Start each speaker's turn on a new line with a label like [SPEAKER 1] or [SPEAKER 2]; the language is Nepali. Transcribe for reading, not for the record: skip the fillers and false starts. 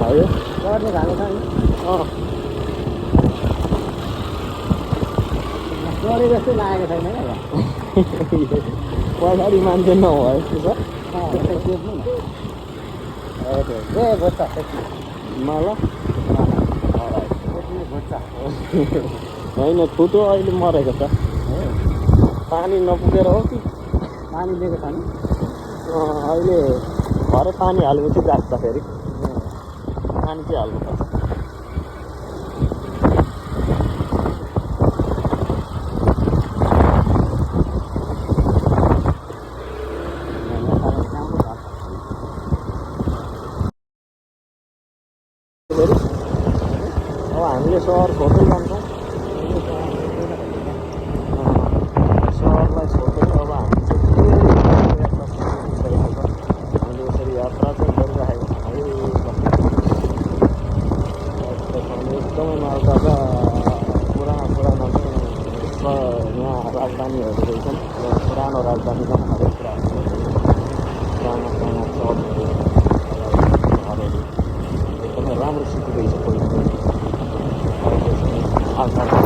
[SPEAKER 1] भयो
[SPEAKER 2] गर्ने भएको छ नि गरे जस्तै लागेको छैन क्या
[SPEAKER 1] पछाडि मान्छे नभए जस्तो छ
[SPEAKER 2] सोध्नु न ए भोज
[SPEAKER 1] मलाई
[SPEAKER 2] भोज
[SPEAKER 1] होइन ठुटो अहिले मरेको छ पानी नपुगेर हो कि
[SPEAKER 2] पानी दिएको छ नि
[SPEAKER 1] अहिले भरे पानी हालेपछि जाग्छ फेरि पानी चाहिँ हाल्नुपर्छ अब हामीले सहर छोड्दै जान्छौँ सहरलाई छोड्दै अब हामी हामीले यसरी यात्रा चाहिँ गरिराखेको छौँ एकदमै मालदाका पुराना यहाँ राजधानीहरू रहेछन् पुरानो राजधानीमा हरेक कुराहरू साना साना चौकहरू घरहरू एकदमै राम्रो सिटिरहेछ आकार